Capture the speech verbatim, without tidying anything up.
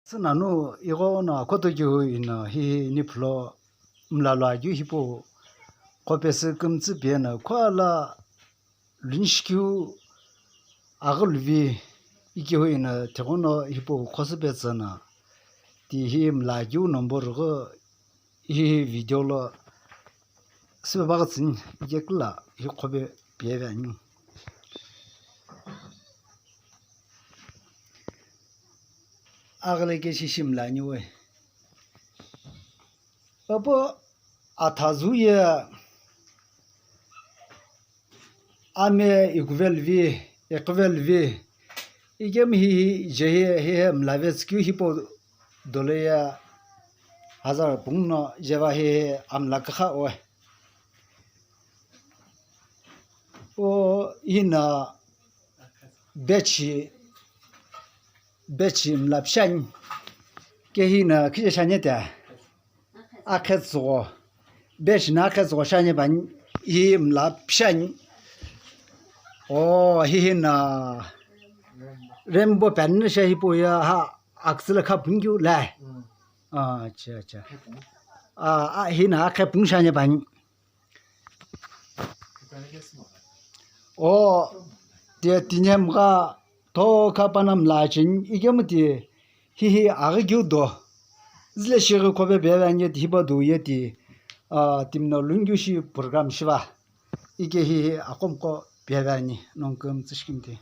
Sü nanu ighono akhoto keu ino hihi niphulo mlalo akeu hipau qhopesü kümtsü piyeno khuala lunishikeu aghüluvi ikehu ino tighono hipau qhosü petsü no tihi mla akeu number ghi hihi video lo süpe baghi tsüni ike kula hi qhope piyeve ani. Aghile ke shishi mla ani we. Apo athazu ye ame ikuvelvi, iqivelvi, ikemu hihi jehi hihi mlave tsükeu hipau dolo ye hazar pungno jeva hihi amla kükha we. O hino batch, batch mla pishani. Ke hino kije shani te? Akhetsügho. Batch no akhetsügho shani püani, hi mla pishani. O hi hino rainbow püani she hipau ye ha akütsüle kha pungkeu le. Acha, acha. A, a, hino akhe pung shani püani. O, ti, tinhemgha thokha pana mla cheni, ikemu ti hihi aghi keu do. Zile shighi qhope piyeve ani ye ti hipau do ye ti, a, timi no lungkeu shi program shiva. Ike hihi aqomuqo piyeve ani, nongu kümtsü shikimthi.